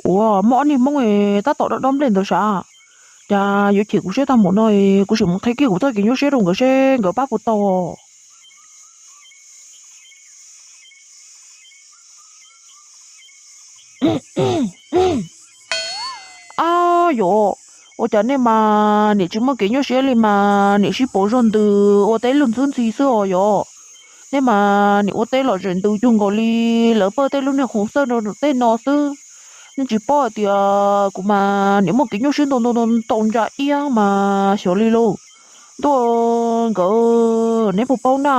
Ua, muaj ob niag Hmoob es tab tom dob dob nplej ntawd sav, cas yuav chim kuv siab tag npaum no es kuv sim mus qhia kiag kuv txoj kev nyuaj siab rau nkawd seb nkawd pab puas tau. Ab yom, ua cas nej mas niam tsis muaj kev nyuaj siab li mas niam sib pauv zog ntws ua teb luag ntxhwb ntxhi xwb os yom? Nej mas niam ua teb lom zem ntws cuag nkaus li lawv pawj tej lub niag khoom xawj rau tej no xwb. Nej tsis paub hais tias kuv mas niam muaj kev nyuaj siab ntau ntau ntau ntsa iab mas xyov li lauj. Ntuj, nkawd neb puas paub na?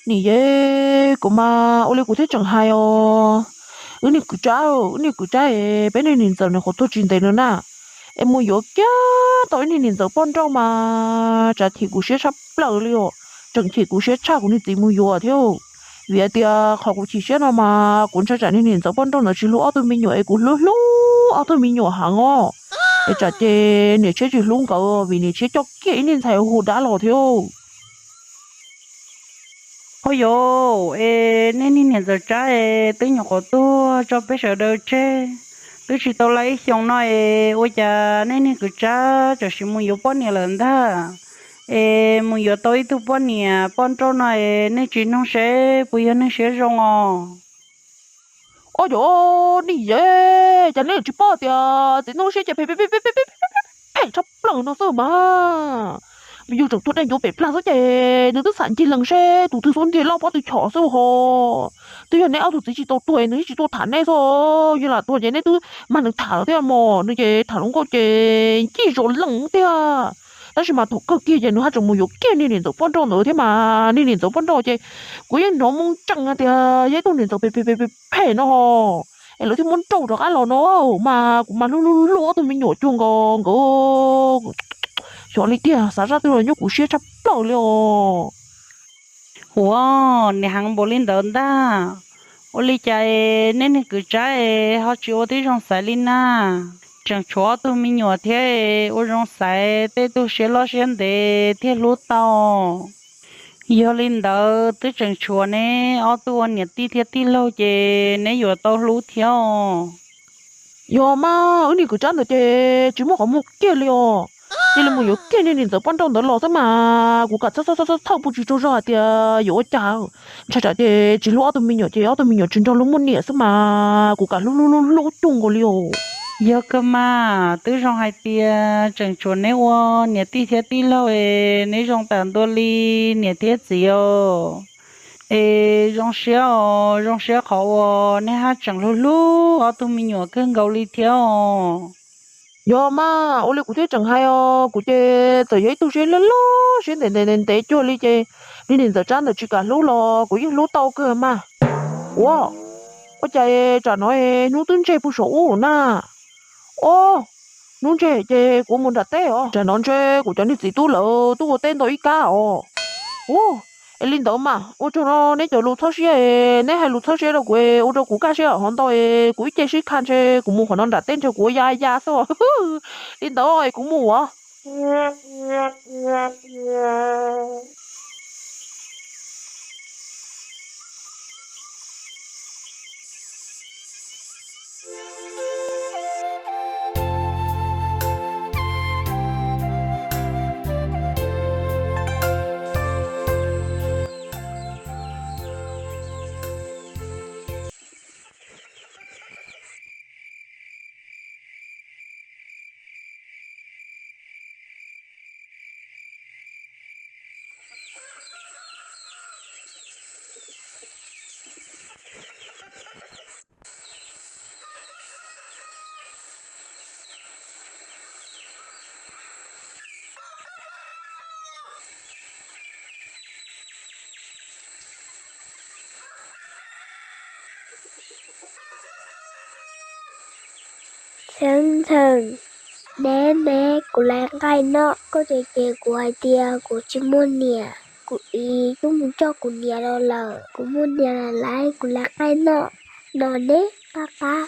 Nim yeej kuv mas ua li kuv thiaj tseem hais os. Wb niag kwv tsab, wb niag kwv tsab es peb niag niam ntxawm nws qhuav tuag tsis ntev no na, es mus yuav kiag tau ib niag niam ntxawm poj nrauj mas tsam chim kuv siab tshaj plaws li os. Tseem chim kuv siab tshaj kuv niag txiv mus yuav thiab. Vim hais tias qhov kuv chim siab no mas kuv ntshai tsam niag niam ntxawm poj nrauj ntawd tsis hlub ob tug me nyuam es kuv hlub hlub ob tug me nyuam heev os. Es tsam ces niam tshiab tsis hlub nkawd vim niam tshiab coj kiag ib niag ntxhais hu dab los thiab. Ho yog es nej niag niam ntxawm tsab es twb nyuam qhuav tuag tso peb sawv daws tseg twb tsis tau laj ib xyoos no es ua cas nej niag kwv tsab tsam sim mus yuav poj niam lawm ntag? Es mus yuav tau ib tug poj niam poj nrauj no es nej tsis nug seb puas yog neeg siab zoo os? Ua yog, nim yeej cas nej tsis paub tias txiv ntuj siab ces phem phem tshaj plaws no xwb mas. Yus tseem tuag dej ncuav pem plag xwb ces nws twb xam ncig lees seb tus twg xub ntiag loj pob twg chom xwb ho. Twb yog neb ob tug txiv tsis tau tuag nws tsis tuaj tham nej xwb. Yog lam tuag ces neb twb mag nws tham lawm thiab mog, nws ces tham hluas nkauj ces ncig zos lees tiag. Tab sis mas thaum kawg kiag ces nws haj tseem mus yuav kiag niag niam ntxawm poj nrauj ntawd thiab mas niag niam ntxawm poj nrauj ces kuv yeej hnov moo tsees hais tias yog ib tug niam ntxawm phem phem phem no ho, es lawv thiaj muab nrauj rov qab los no mas kuv mas hlub hlub hlub ob tug me nyuam cuag nkaus nkawd. Xyov li tiag, xav zaj twg los nyuaj kuv siab tshaj plaws li os. Ua, niam heev npaum li ntawd ntag. Ua li cas es nej niag kwv tsab es ho tsis ua tib zoo xaiv li na? Tseem tshuav ob tug me nyuam thiab es ua zoo xaiv tej tug siab loj siab ntev thiaj hlub tau. Yog li ntawd twb tseem tshuav neb ob tug ua niam tij thiab tij laug ces neb yuav tau hlub thiab os. Yog mas, wb niag kwv tsab ntawd ces tsis muaj qhov muag kiag li os. Cia li mus yuav kiag niag niam ntxawm poj nrauj ntawd los xwb mas kuv kam txhawj txhawj txhawj txhawj puas tsis tsaug zog hais tias yuav ua cas. Ntshai tsam ces tsis hlub ob tug me nyuam ces ob tug me nyuam tsis nrog luag muaj niam xwb mas kuv kam hlub hlub hlub hlub cuag nkaus li os. Yog kawg mas, twb zoo hais tias tseem tshuav neb ua niam tij thiab tij laug es neb zoo tam ntua li niam thiab txiv os. Es zoo siab os, zoo siab qhov uas neb haj tseem hlub hlub ob tug me nyuam kawg nkaus li thiab os. Yog mas, ua li kuv thiaj tseem hais os, kuv ces txawm yog ib tug siab loj loj siab ntev ntev ntev ntev cuag li ces niag niam ntxawm tsab ntawd tsis kam hlub los kuv yeej hlub tau kawg mas. Ua, ua cas tsam no hnub twb ntseg puag saum ub na. Ob, hnub ntseg ces kuv mus nram teb os. Tsam no ntshe kuv cov niag txiv tub lawv twb ua teb ntau ib kab os. Ua, es li ntawd mas ua tsaug no neb cov lus txhawb siab, neb hais lus txhawb siab rau kuv, ua rau kuv kaj siab hov ntau es kuv ib ce sib kha ntshe kuv mus qhov no nram teb ntshe kuv ua ya ya xwb. Li ntawd es kuv mus os. Xeeb Ntxhee, neb ne, kuv laiv nqaij noj, koj ces ces kuv hais tias kuv tsis muaj niam, kuv ib tub mus coj kuv niam los lawm, kuv muaj niam lawm, kuv laiv nqaij noj no ne, pab pab.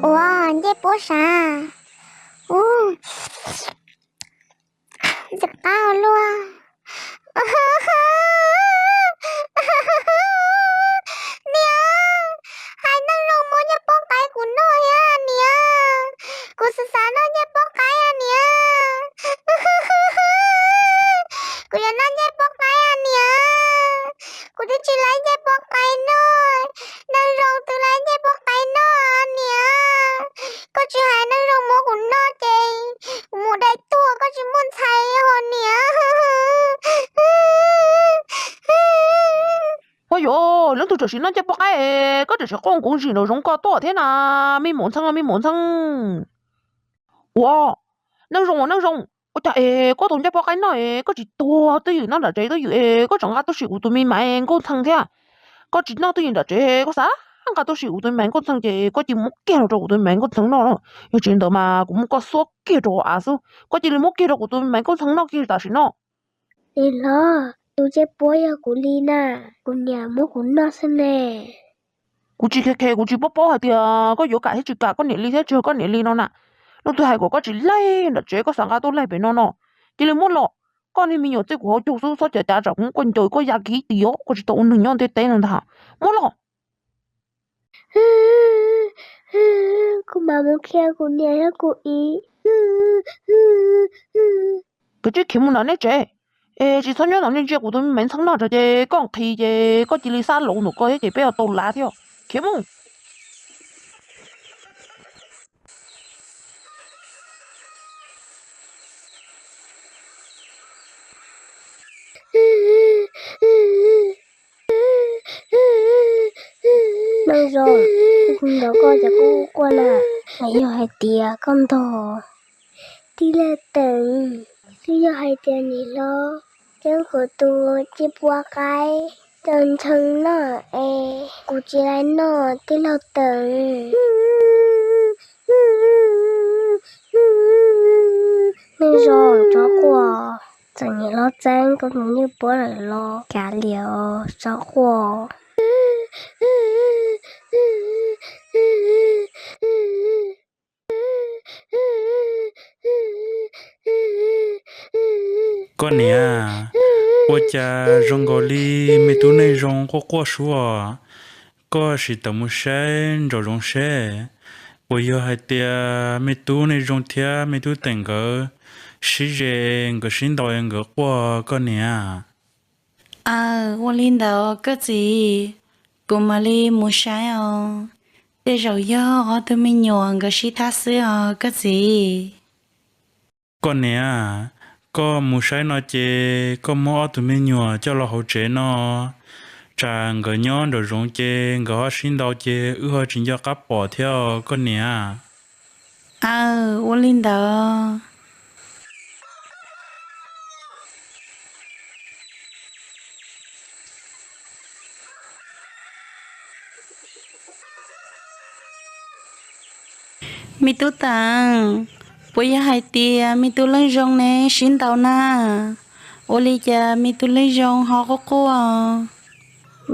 Ua, ncej puab sav, ua, ntxim qab luaj. laib ncej puab qaib noj. Neeg zoo twb laib ncej puab qaib noj niam. Koj tsis hais neeg zoo muab kuv noj ces kuv mus dai tuag, koj tsis muaj ntxhais hos niam. Ua yuav, leej twg tseem sim noj ncej puab qaib, koj tseem sim quaj nkuv ntsim nraum zoov ko tuaj thiab na, me muam ntxhee, me muam ntxhee. Ua, neeg zoo, neeg zoo, ua cas es koj tau ncej puab qaib noj es koj tsis tuag twj ywm nyob nram tsev twj ywm es koj tseem nqa tuaj sim kuv tus me maiv nkauj ntxhee thiab? Koj tsis noj twj ywm nram tsev, koj xav nqa tuaj sim kuv tus me maiv nkauj ntxhee ces koj cia li muab kiag los rau kuv tus me maiv nkauj ntxhee noj. Yog tsis li ntawd mas kuv muab koj xuab kiag rau hauv av xwb, koj cia li muab kiag rau kuv tus me maiv nkauj ntxhee noj kiag tam sim no. Niam hlob, tus ncej puab yog kuv li na, kuv niam muab kuv noj xwb ne. Kuv tsis khe khe, kuv tsis paub paub hais tias koj yuav kam thiab tsis kam koj niam li thiab tsis yog koj niam li no na. Leej twg hais kom koj tsis laig nram tsev, koj xav nqa tuaj laig pem no no, cia li muab los. Koj niag me nyuam txij kuv hauv caug xwb, txhob cav cav tsam kuv muab koj ncaws koj ya kiv tias koj tsis tau ua neeg nyob ntiaj teb no ntag. Muab los. Kuv mam mus qhia kuv niam thiab kuv txiv. Kav tsij khiav mus nram nej tsev, es tsis txhob nyob nram nej, ntsia kuv tus me maiv ntxhee noj tsam ces koj nqhis ces koj cia li xab laus ntawm koj thiab ces peb yuav tau lav thiab. Khiav mus. Neeg zoo, kuv nrog koj ces koj quaj na, es yog hais tias koj ntog tij laug Teem, twb yog hais tias niam hlob txeeb kuv tus ncej puab qaib rau ntxhee noj es kuv tsis laib noj tij laug Teem. Neeg zoo, txhob quaj, txawm niam hlob txeeb koj tus ncej puab lawm los kav liam, txhob quaj. Koj niam, ua cas zoo nkaus li me tub neej zoo quaj quaj suab? Koj sim tawm mus saib nraum zoov seb, puas yog hais tias me tub neej zoo thiab me tub Teem nkawd sib ze, nkawd sib ntaus nkawd quaj, koj niam. Aw, ua li ntawd koj txiv, kuv mam li mus saib os. Tej zaum yog ob tug me nyuam nkawd sib thab xwb os koj txiv. Koj niam, koj mus saib no ces koj muab ob tug me nyuam coj los hauv tsev no, tsam nkawd nyob nraum zoov ces nkawd ho sib ntaus ces wb ho tsis nco qab pom thiab os koj niam. Aw, ua li ntawd. Me tub Teem, puas yog hais tias me tub Leej Zoo ne sib ntaus na? Ua li cas me tub Leej Zoo ho quaj quaj?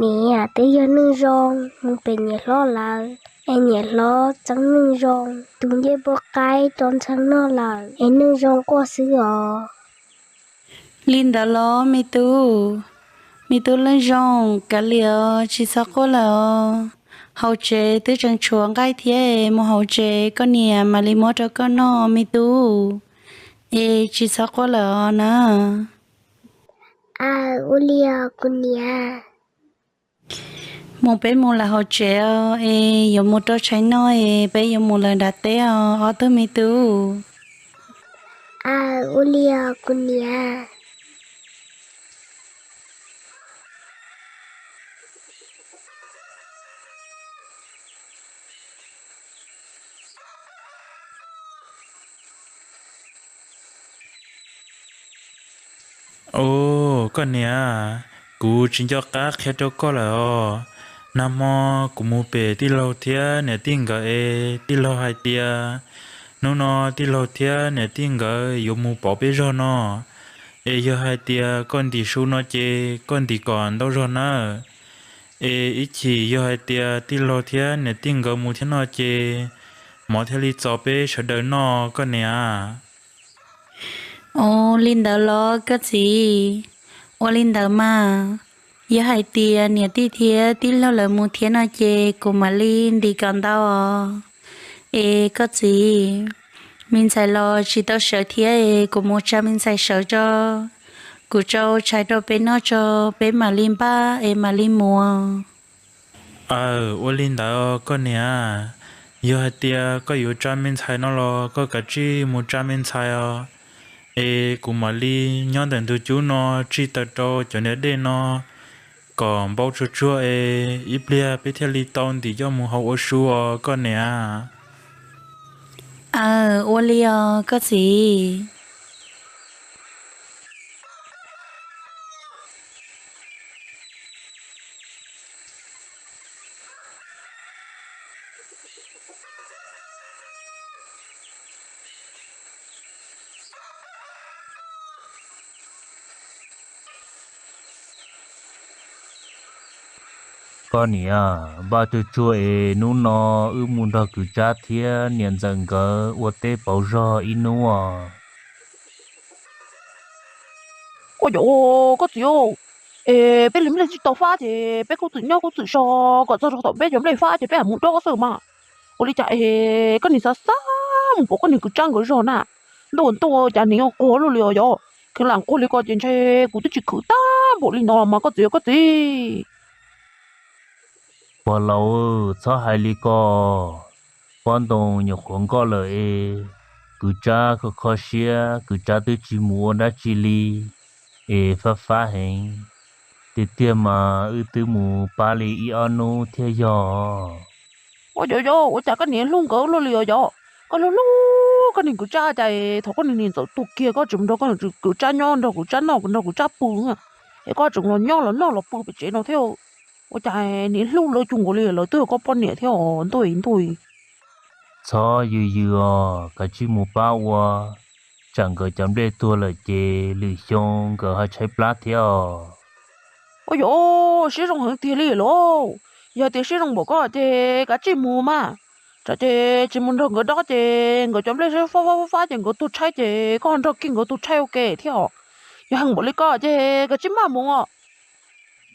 Niam, twb yog Neej Zoo mus pem niam hlob lawm, es niam hlob txeeb Neej Zoo tus ncej puab qaib rau Ntxhee noj lawm, es Neej Zoo quaj xwb os. Li ntawd los me tub, me tub Leej Zoo, kav liam, tsis txhob quaj lawm os. Hauv tsev twb tseem tshuav nqaij thiab, mus hauv tsev koj niam mam li muab rau koj noj me tub. Es tsis txhob quaj lawm os na. Aw, ua li os kuv niam. Mus, peb mus lawm hauv tsev os, es yuav mus rau tshais noj es peb yuav mus lawm nram teb os ob tug me tub. Aw, ua li os kuv niam. Os, koj niam, kuv tsis nco qab qhia rau koj lawm os. Nag hmo kuv mus pem tij laug thiab niam tij nkawd es tij laug hais tias hnub no tij laug thiab niam tij nkawd yuav mus pov peb zog no. Es yog hais tias koj ntim su no ces koj ntim kom ntau zog nawb. Es ib chim yog hais tias tij laug thiab niam tij nkawd mus thiab no ces mov thiaj li txaus peb sawv daws noj koj niam. Ua li ntawd los koj txiv, ua li ntawd mas, yog hais tias niam tij thiab tij laug lawv mus thiab no ces kuv mam li ntim kom ntau os. Es koj txiv, me ntxhais los tsis tau sawv thiab es kuv mus tsa me ntxhais sawv tso, Kuv tso tshais rau peb noj tso, peb mam li npaj es mam li mus. Aw, ua li ntawd koj niam, yog hais tias koj yuav tsa me ntxhais no los koj kav tsij mus tsa me ntxhais os, es kuv mam li nyob ntawm ntug cub no tsij taws rau cov niag dej no kom npau tsuag tsuag es ib pliag peb thiaj li tau ntim coj mus hau ua su os koj niam. Aw, ua li os koj txiv. Koj niam, npaj tsuag tsuag es hnub no wb mus nrog kwv Tsab thiab niam ntxawm nkawd ua teb pauv zog ib hnub os. Ua yog koj txiv, es peb li nplej tsis tau fab ces peb kuj txwm nyob kuj txwm so kom txog rau thaum peb cov nplej fab ces peb mam mus dob xwb mas. Ua li cas es koj niam xav xav mus pom koj niam kwv Tsab nkawd zog na? Ntuj ntuj, cas niam yog quag luaj li os yog, kheev lam quag li ko ces ntshe kuv twb tsis khwv tag npaum li no los mas koj txiv, koj txiv. Pog laus, txhob hais li ko. Pob ntoo nyuam qhuav nkoj lawm es, kwv Tsab kho kho siab, kwv Tsab twb tsis mus ua dab tsi li, es fab fab heev. Tiag tiag mas wb twb mus pab li ib ob hnub thiab yog. Ua yog yog, ua cas koj niam hlub nkawd luaj li os yog? Koj hlub hlub koj niam kwv Tsab cas es thaum koj niam ntxawm tuag kiag koj tseem mus nrog koj niam kwv Tsab nyob, nrog kwv Tsab noj, nrog kwv Tsab pw, es koj tseem los nyob los noj los pw pem tsev no thiab. Ua cas niam hlub lawv cuag nkaus li lawv twb yog koj poj niam thiab os ntuj ntuj. Txhob yws yws os, kav tsij mus pab ua, tsam nkawd cov nplej tuag lawm ces lwm xyoo nkawd ho tshaib plab thiab os. Ua yog, siab zoo heev tiag li lauj. Yog tias siab zoo npaum koj ces kav tsij mus mas. Tsam ces tsis mus nrog nkawd dob ces nkawd cov nplej fab fab fab ces nkawd tuag tshaib ces koj nrog kiag nkawd tuag tshaib ua ke thiab os. Yog heev npaum li koj ces kav tsij maj mus os.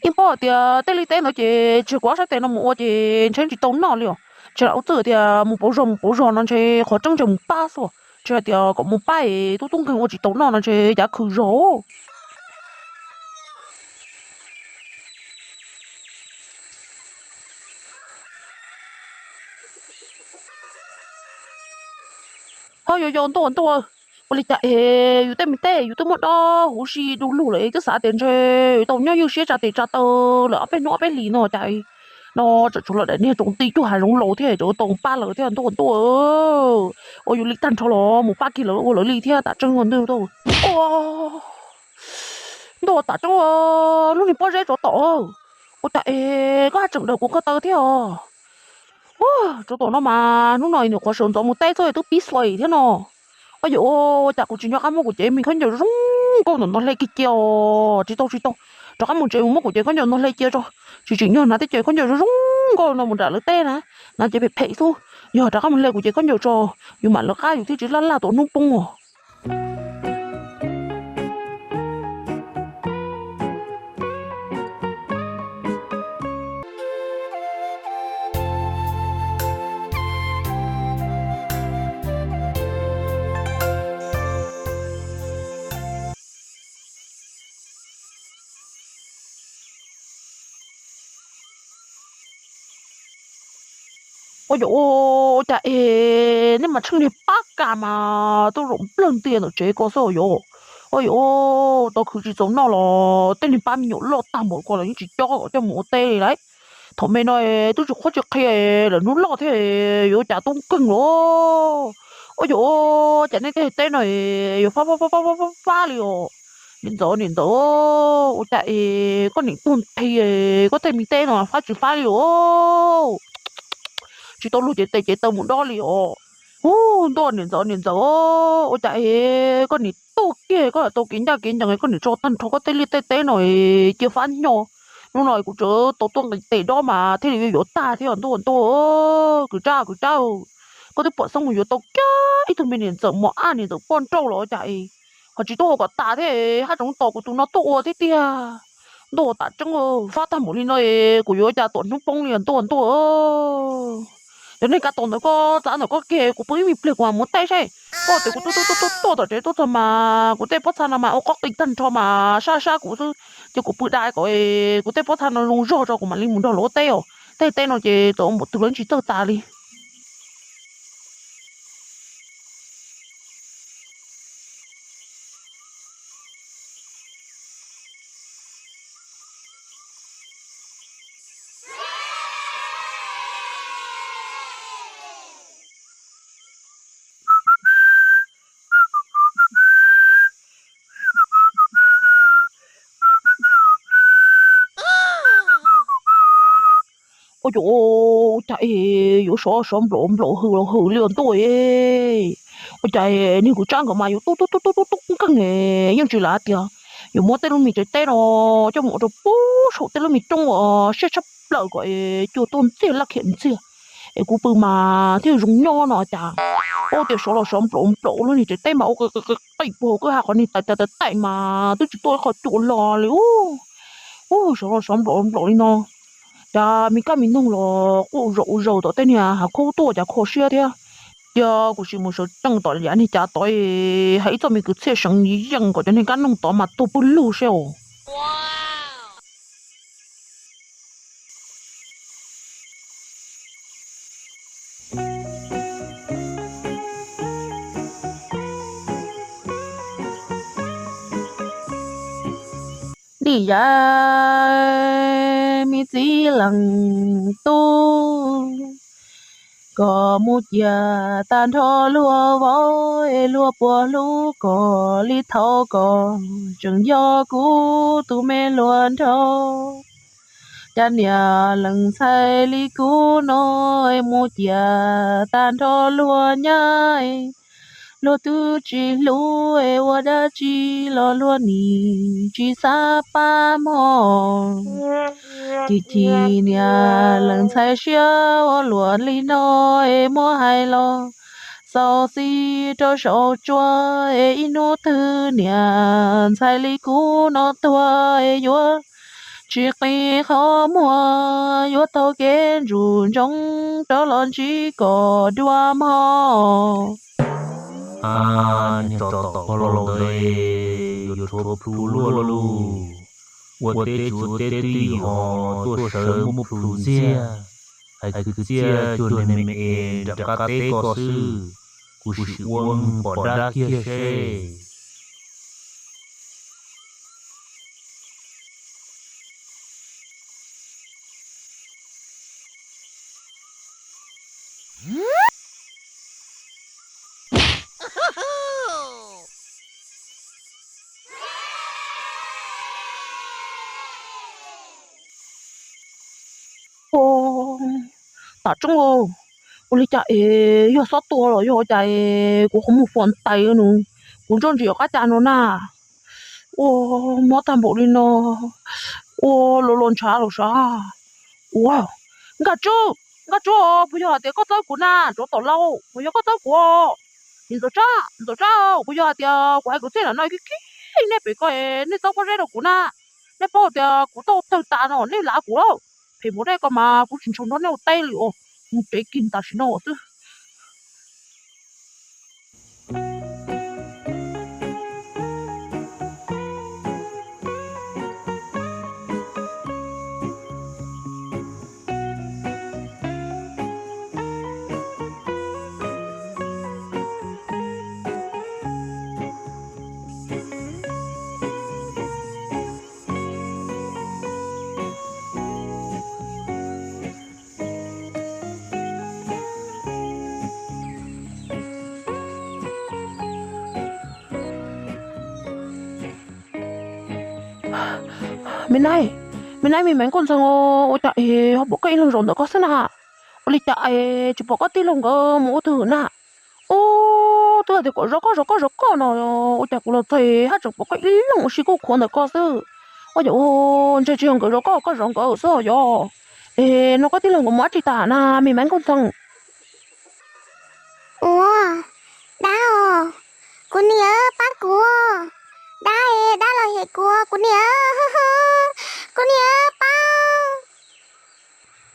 Yeej paub hais tias tej liaj teb ntawd ces tsis kuv ob sab tes no mus ua ces ntshe tsis tau noj li os. Tsis lam ua txwj tias mus pauv zog mus pauv zog no ntshe qhov tseeb ntshe mus pab xwb. Tsis hais tias kom mus pab es tub tub nkeeg ua tsis tau noj no ntshe yav khwv zog. Ho yog yog ntuj ntuj, ua li cas es yus tej me teb yus twb muab dob huv si du lug lawm es twb xav tias ntshe tau nyob ywj siab tsa tes tsa taw lawm ob peb hnub ob peb hlis no cas no tseem tshuav los daim niag tsoom ti cuag hav zoov laus thiab tseem tau pab lawm thiab ntuj ntuj. Ua yus li tag nrho los mus pab kiag lawv ua lawv li thiab tam tseeb ua ntuj ntuj. Ntuj tam tseeb, lub niag pob zeb tsov tom, ua cas es koj haj tseem daws kuv ko taw thiab os. Tsov tom no mas hnub no nws qhuav sawv ntxov mus teb xwb twb pib xuaim thiab no. Ua yog ua cas kuv tsis nco qab muab kuv cev me khaub ncaws zoo zoo nkauj ntawm no hle kiag cia os, tsis tau tsis tau, rov qab mus tsev mus muab kuv cev khaub ncaws no hle cia tso. Tsis tsim nyog hnav teb ces khaub ncaws zoo zoo nkauj no mus nram lawv teb na, hnav cev phem phem xwb. Yog rov qab mus hle kuv cev khaub ncaws tso, yus mam lawv qab yus thiaj tsis laj laj tuam hnub poob os. Ua yog ua cas es nej mas tsheej niag pab kas mas tuaj zaum nplawg ntia ntawm tsev ko xwb os yog. Ua yog tau khwv tsis txaus noj los tej niag pab me nyuam loj tag npaum ko los yeej tsis cob kom coj mus ua teb li lauj. Thaum me no twb tsis qhuab tsis qhia, lawm hnub loj thiab yuav cas tub nkeeg los. Ua yog cas nej tej teb no yuav fab fab fab fab li os. Niam ntxawm niam ntxawm, ua cas es koj niam tuag nthi, koj tej me teb no fab tsis fab li os. Tsis tau luag cev tes cev taw mus dob li os. Ub, ntuj niam ntxawm niam ntxawm, ua cas es koj niam tuag kiag koj tau kev ncaj kev ncees koj niam tso tag nrho koj tej liaj tej teb no cia fab nyo. Hnub no kuv tseem tau tuaj nqis tes dob mas thiaj li yuav yuav tag thiab ntuj ntuj. Kwv Tsab kwv Tsab, koj twb pom xeeb mus yuav tau kiag ib tug me niam ntxawm mos ab niam ntxawm poj nrauj los ua cas es ho tsis tuaj ua kom tas thiab haj tseem tos kuv tus no tuaj ua thiab tiag. Ntuj tam tseeb, fab tag npaum li no es kuv yuav ua cas tuam hnub poob li ntuj ntuj. Cov neeg kav tom ntawd koj txav ntawm koj kiag, kuv pw ib me pliag kuv mam mus teb saib. Koj tias kuv tuaj tuaj tuaj tuaj tom tsev tuaj txog mas kuv tej pob txha no mas ua qoj qis tag nrho mas sab sab kuv xwb, ces kuv pw da kom kuv tej pob txha no zoo zog tso kuv mam li mus nrog luag ua teb os. Tej teb no ces txawm ua npaum twg los tsis txawj tas li. Ua cas, ua cas es yuav sov sov nplaum nplaum hws los hws li os ntuj. Ua cas niag kwv tsab nkawd mas yuav tuaj tuaj tuaj tuaj tuaj nkeeg, yeej tsis lam tias yuav muab tej lub me tsev teb no coj mus ua rau puag saum tej lub me roob uas siab tshaj plaws kom es cua tuaj ntxiag laj khiam ntxiag es kuv pw mas thiaj zoo nyob no cas. Ua tias sov los sov nplaum nplaum lub niag tsev teb mas ua qis puag hauv kwj ha qhov niag tais tais tais mas twb tsis tuaj ib qho cua los li. Ua sov los sov nplaum nplaum li no, cas me kab me noog los quaj zaum zaus tom tej niag hav khaub tuaj cas kho siab thiab. Cia kuv sim mus sawv tsees tom yav niag cav tod hais ib txoj me kwv txhiaj seev yeej kom cov niag kab noog tod mas tuag pw lug seb os. Nim yav me txiv leej tub, koj mus ciaj tag nrho luag vauv es luag puas hlub koj li thaum koj tseem yog kuv tus me hluas nraug. Cas niam leej ntxhais li kuv no es mus ciaj tag nrho luag nyab, luag twb tsis hlub es ua dab tsi los luag nim tsis xav pab hmo. Chim chim niam leej ntxhais siab ua luaj li no es muab hais los xaus xij rau saum tsua es ib hnub twg niam ntxhais li kuv no tuag es yuav tsis qi qhov muag, yuav taug kev ntsuj ntsoog rov los ntsib kom dua hmo. Niag tsov tom koj los ntawd yuav rhuav plhu luaj luj, ua teb tsis ua teb twj ywm ho tuaj sawv muab plhu ntxiag, hais kwv txhiaj cuag niag me me es nram qab teb ko xwb, kuv sim ua pom dab kiag seb. Ua, tam tsoob, ua li cas es yog xob tua los yog ua cas es kuv qhov muag fo ntais no, kuv ntsoj ntsis qab cas no na. Ua, mob tag npaum li no, ua los los ntshav los sav. Ua, Nkaj Tsub, Nkaj Tsub, puas yog hais tias koj txawb kuv na, tsov tom lauj, puas yog koj txawb kuv? Ntxawm Tsab, Ntxawm Tsab, puas yog hais tias kuv hais kwv txhiaj lam no khib khib nej pem ko nej txawb pob zeb rau kuv na? Nej paub tias kuv tau tawg tas no nej lav kuv lauj. Phem npaum nej ko mas kuv tsis ntshaw nrog nej ua teb li os, mus tsev kiag tam sim no xwb. Me Naib, me Naib, me Maiv Nkauj Ntxhee, ua cas es ho pom koj ib leeg zaum ntawm ko xwb na? Ua li cas es tsis pom koj tij laug nkawd mus ua twg na? Ub, twb hais tias kom zov koj zov koj zov koj no, ua cas kuv los txog haj tseem pom koj ib leeg ua si kuj khuav ntawm ko xwb. Ua cas ua ntshe tsis yog nkawd zov koj, koj zov nkawd xwb yog? Es no koj tij laug nkawd mus dab tsi tas na me Maiv Nkauj Ntxhee? Ua, dab os, kuv niam, pab kuv, dab es dab los hem kuv, kuv niam, kuv niam, pab.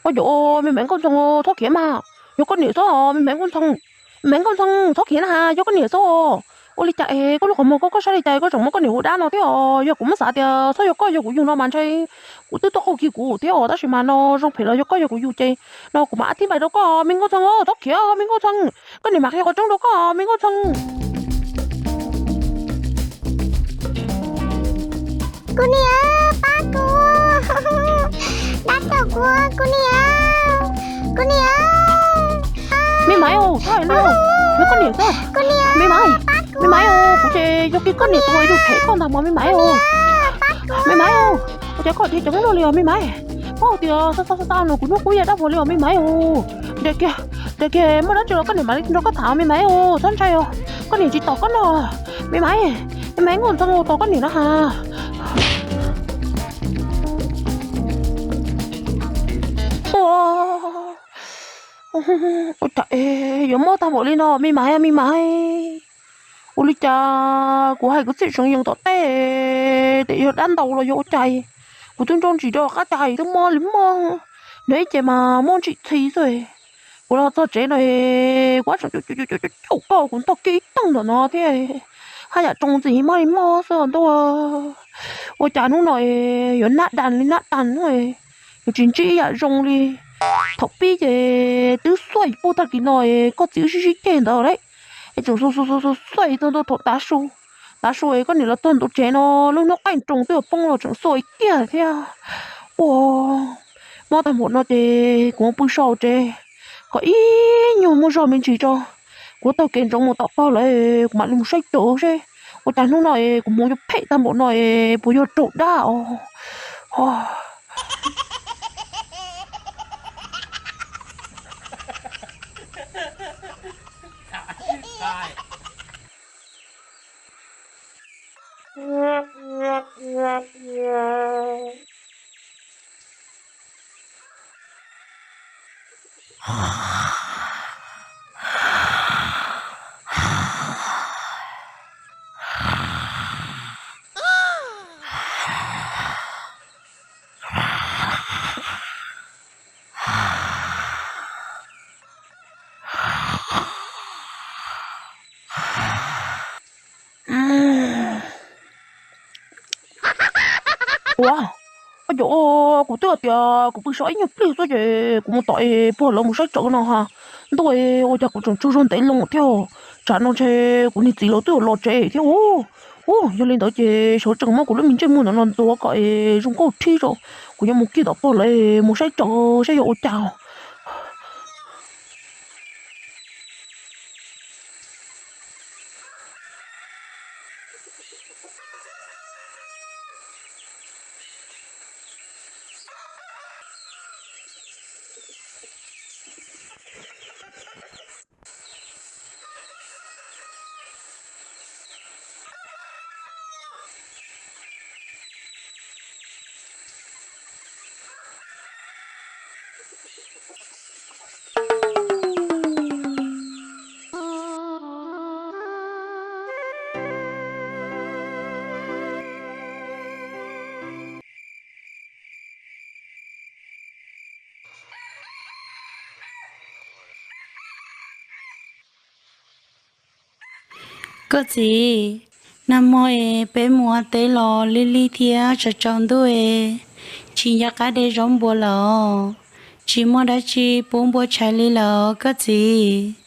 Ua cas me Maiv Nkauj Ntxhee, txhob khiav mas, Yog koj niam xwb os, me Maiv Nkauj Ntxhee, me Maiv Nkauj Ntxhee, txhob khiav na, yog koj niam xwb os. Ua li cas es koj lub qhov muag koj koj saib li cas koj tseem muab koj niam hu dab no thiab os? Yog kuv muab xav tias txhob yog koj yog kuv yug no mas ntshe kuv twb tuaj qaug kiag kuv thiab os, tab sis mas no zoo phem los yog koj yog kuv yug ces no kuv mam ab thib npais rau koj, me Nkauj Ntxhee, txhob khiav, me Nkauj Ntxhee, koj niam mam qhia qhov tseeb rau koj, me Nkauj Ntxhee. Kuv niam, pab kuv, dab tau kuv, kuv niam, kuv niam. Me Maiv, txhob hais li, yog koj niam xwb. Me Maiv, me Maiv, kuv ces yog kiag koj niam tus uas yug phem koj ntag mas me Maiv. Me Maiv, ua cas koj thiaj ceev luaj li os me Maiv? Paub tias xav xav xav no kuv hnub qub yog dab vog li os me Maiv. Nres kiag, nres kiag, muaj dab tsi los koj niam mam li nrog koj tham me Maiv, txhob ntshai os. Koj niam tsis tom koj no, me Maiv, me Maiv Nkauj Ntxhee, tos koj niam na has. Ua, ua cas yuav mob tag npaum li no me Maiv, me Maiv. Ua li cas kuv hais kuv txhij seev yees tom tej, tias yog dab ntau los yog ua cas, kuv twb nco ntsis rau qab cai twb mob li mob, nrog ib ce mas mob ntsim txhi xwb. Kuv los txog tsev no, kuv ab tseem caum caum koj kuv ntog kiag ib teeg ntawm no thiab, haj yam tsoo ntxiv mob li mob xwb ntuj. Ua cas hnub no yuav nab das li nab das, yuav tsis ntsib ib yam zoo li. Thaum pib ces twb xuaj puag tag kis no koj txiv wb sib sib ceg ntawd lawm, es tseem xuaj xuaj xuaj xuaj xuaj txog ntua thaum tav su, tav su es koj niam los txog ntua tsev no, lub hnub qaij nroos twb yuav poob los tseem xuaj kiag thiab. Ua, mob tag npaum no ces kuv mus pw so tsev kom ib nyuag muaj zog me ntsis tso, kuv taug kev ntsoov mus tom pog lawv, kuv mam li mus saib cov seb ua cas hnub no es kuv mus yuav phem tag npaum no es puas yog raug dab os. Ua, ua cas kuv twb hais tias kuv pw so ib nyuag pliag xwb ces kuv mus tom es pog lawv mus saib tsawv no ha. Ntuj, ua cas kuv tseem tsaug zog ntev loo thiab. Tsam no ntshe kuv niag txiv lawv twb los tsev thiab. Ua, yog li ntawd ces sawv tsees muab kuv lub me ntsej muag ntawm no ntxuav kom es zoo nkauj thib rau, kuv yuav mus kiag tom pog lawv mus saib tsawv saib yog ua cas. Koj txiv, nag hmo es peb mus ua teb los lig lig thiab tsaus tsaus ntuj es tsis nco qab de zaub npua lawm, tsis muaj dab tsi pub npua tshais li lawm koj txiv.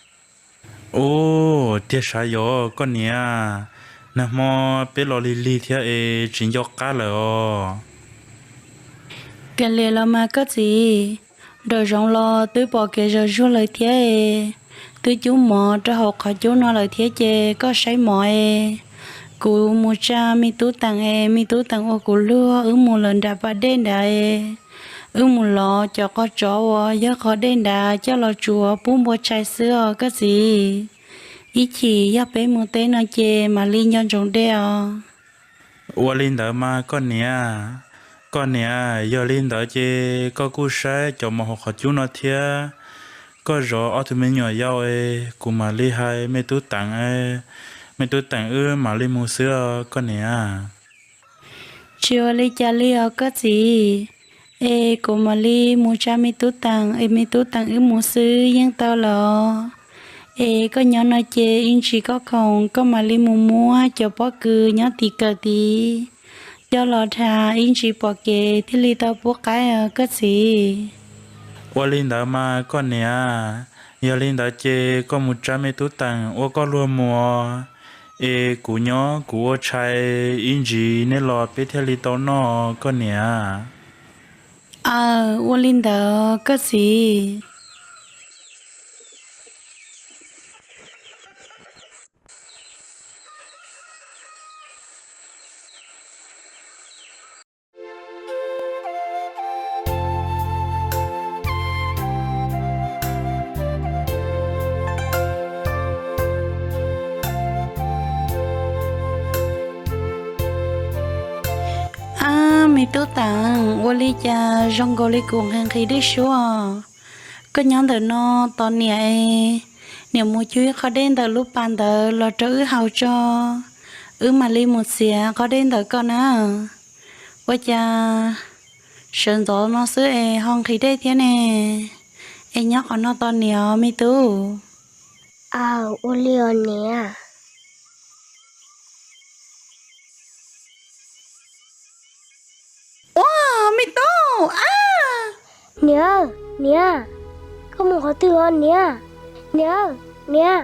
Ub, tiag sav yog koj niam, nag hmo peb los lig lig thiab es tsis nco qab lawm os. Kav liam los mas koj txiv, nraum zoov los twb pom kev zog zuag lawm thiab es, twb cub mov rau hauv qhov cub no lawm thiab ces koj saib mov es, kuv mus tsa me tub Teem es me tub Teem ua kuv luag wb mus lawm nram pas dej nrad es, wb mus lov cov qos tsov uas yog qhov dej nrad coj los tsuav pub npua tshais xwb os koj txiv. Ib chim yog peb mus teb no ces mam li nco ntsoov de os. Ua li ntawd mas koj niam, koj niam, yog li ntawd ces koj kuj saib cov mov hauv qhov cub no thiab, koj zov ob tug me nyuam yaus es kuv mam li hais me tub Teem, me tub Teem wb mam li mus xwb os koj niam. Tsis ua li cas li os koj txiv, Es kuv mam li mus tsa me tub Teem, es me tub Teem wb mus xwb yeej tau los? Es koj nyob no ces ib ntsis koj khoom koj mam li mus muab cov pob kws nyob tim kawm tid coj los dhas, ib ntsis pom kev thiaj li tau pub qaib os koj txiv. Ua li ntawd mas koj niam. Yog li ntawd ces koj mus tsa me tub Teem ua koj luag mus, es kuv nyob kuv ua tshais, ib ntsis nej los peb thiaj li tau noj koj niam. Aw, ua li ntawd koj txiv. Ab, me tub Teem, ua li cas zoo nkaus li kuv nqhis nqhis dej suab? Koj nyob ntawm no tos niam, niam mus cuab ib qho dej ntawm lub pas ntawd los rau wb haus tso, wb mam li mus txiav qho dej ntawm koj na. Ua cas sawv ntxov no xwb es ho nqhis dej thiab ne? Es nyob qhov no tos niam os me tub. Aw, ua li os niam. Ua, me tub, ab! Niam, niam, koj mus qhov twg os niam? Niam, niam.